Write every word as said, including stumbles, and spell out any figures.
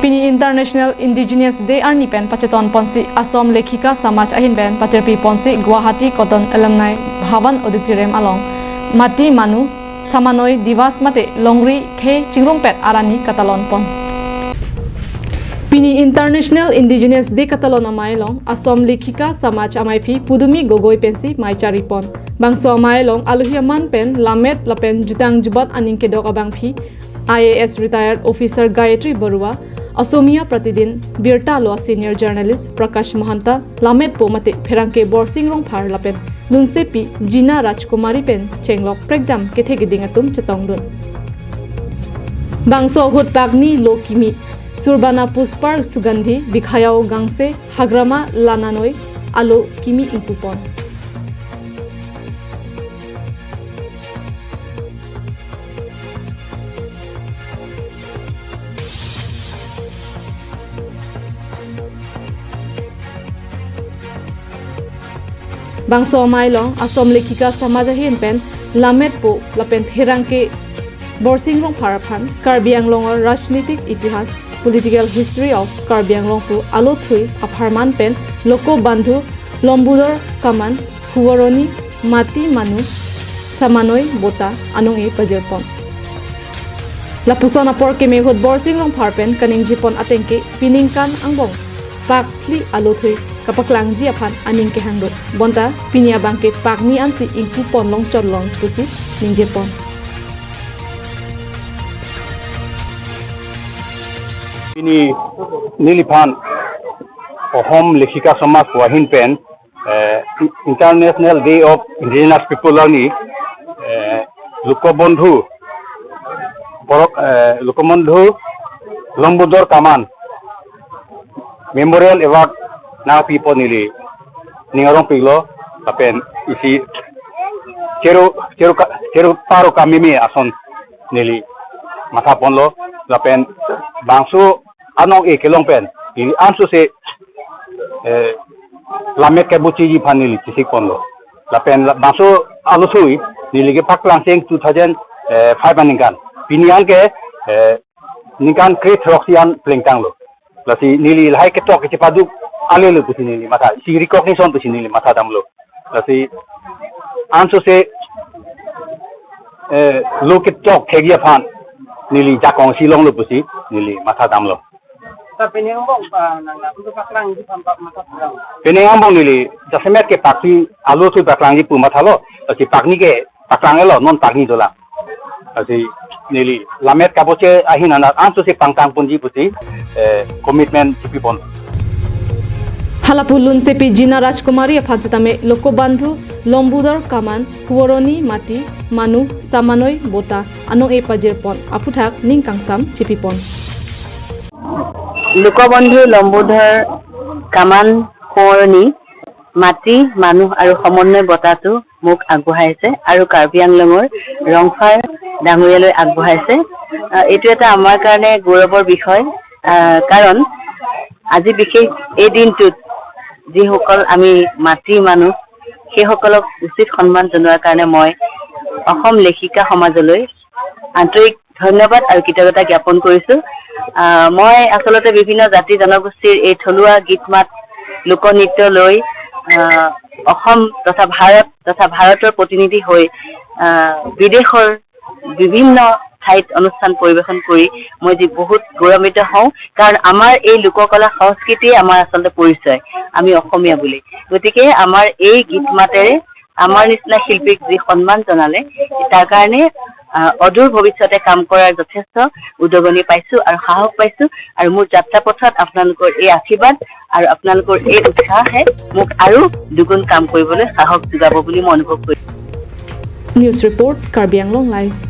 Pini International Indigenous Day arni pen pacheton ponsi Assam Lekhika Samaj ahin pen patirpi ponsi Guwahati Cotton Alumni Bhavan Auditorium along Mati Manu Samanoi Divas mate longri khei chingrumpet arni katalon pon. Pini International Indigenous Day katalon amei along Assam Lekhika Samaj amaiphi Pudumi Gogoi pensi mei chari pon. Bangso amei along alohi aman pen lammet lapen jutang jubat aning kedok abangphi I A S retired officer Gayatri Barua, Asomia Pratidin Birta lo senior journalist Prakash Mahanta, lammetpo mate pherangke Borsing Rongphar lapen lunsepi Jina Rajkumari pen chenglok prekjam kethe keding atum chetongdun. Bangso ahut pakni lo kimi, Surbana Puspar Sugandhi, Bikhayao Gangse, Hagrama Lananoi alo kimi ingpu pon. Bangso amei along Assam Lekhika Samaj ahin pen lammetpo lapen pherangke Borsing Rongphar aphan Karbi Anglong or Rajnitik Itihas, Political History of Karbi Anglong pu alothui apharman pen Lokobandhu Lombudor Kaman Huvoroni Mati Manu Samanoi Bota anong-e pajir pon. Lapuson apor keme ahut Borsing Rongphar pen kaningje pon atengke piningkan angbong pakli alothui kapaklangji aphan aning kehangdut. Bonta pini abangke pakni ansi ingpu pon long chot long pusi ningje pon. Pini neliphan Assam Lekhika Samaj pu ahin pen eh, International Day of Indigenous People arni, eh, Lokobandhu, Borok, eh, Lokobandhu Lombudor Kaman Memorial Award nangpi pon neli ning arong pik lo, lapen isi cheru, cheru ka, cheru paru kamimi ason neli matha pon lo, lapen bangso anong-e kelong pen neli ansose, eh, lammet kebuchiji aphan neli chesik pon lo. Lapen la-, bangso alothui neli kepaklang cheng two thousand five aningkan. Pini anke, eh, ningkan kre-throksi an plengtang lo. Lasi neli lahai ketok kechepaduk ale lo pusi neli matha, isi recognition pusi neli matha dam lo. Lasi ansose, eh, lo ketok thekji aphan neli jakong si longlo pusi neli matha dam lo. Sir, pini angbong, ah, nang, nang, untuk paklangji aphan pa matha pulang. Pini angbong neli jasemet ke pakni alothui paklangji pu matha lo, lasi pakni ke paklang-e lo, non pakni dolang. Lasi neli lammet kaboche ahin anat ansose pangtang ponji pusi, eh, commitment chipi pon. Halapu lunsepi Jina Rajkumari aphan setame Lokobandhu Lombudor Kaman Huvoroni Mati Manu Samanoi Bota anong-e pajir pon aphuthak ning kangsam chipi pon. Lokobandhu Lombudor Kaman Huvoroni মাটি, মানুহ আৰু সমন্বয় বঁটাটো মোক আগবঢ়াইছে আৰু কাৰ্বি আংলঙৰ ৰংফাৰ ডাঙৰীয়ালৈ আগবঢ়াইছে। আহ, এইটো এটা আমাৰ কাৰণে গৌৰৱৰ বিষয়, আহ, কাৰণ আজি বিশেষ এই দিনটোত যিসকল আমি মাতৃ মানুহ, সেইসকলক উচিত সন্মান জনোৱাৰ কাৰণে মই অসম লেখিকা সমাজলৈ আন্তৰিক ধন্যবাদ আৰু কৃতজ্ঞতা জ্ঞাপন কৰিছো। আহ, মই আচলতে বিভিন্ন জাতি জনগোষ্ঠীৰ এই থলুৱা গীত মাত, লোকনৃত্য লৈ, আহ, অসম তথা ভাৰত তথা ভাৰতৰ প্ৰতিনিধি হৈ, আহ, বিদেশৰ বিভিন্ন ঠাইত অনুষ্ঠান পৰিৱেশন কৰি মই যি বহুত গৌৰৱান্বিত হওঁ, কাৰণ আমাৰ এই লোককলা সংস্কৃতিয়ে আমাৰ আচলতে পৰিচয়, আমি অসমীয়া বুলি। গতিকে আমাৰ এই গীত মাতেৰে আমাৰ নিচিনা শিল্পীক যি সন্মান জনালে, তাৰ কাৰণে, আহ, অদূৰ ভৱিষ্যতে কাম কৰাৰ যথেষ্ট উদগনি পাইছো আৰু সাহস পাইছো। আৰু মোৰ যাত্ৰা পথত আপোনালোকৰ এই আশীৰ্বাদ আৰু আপোনালোকৰ এই উৎসাহে মোক আৰু দুগুণ কাম কৰিবলৈ সাহস যোগাব বুলি মই অনুভৱ কৰিছো। News report, Karbi Anglong Live.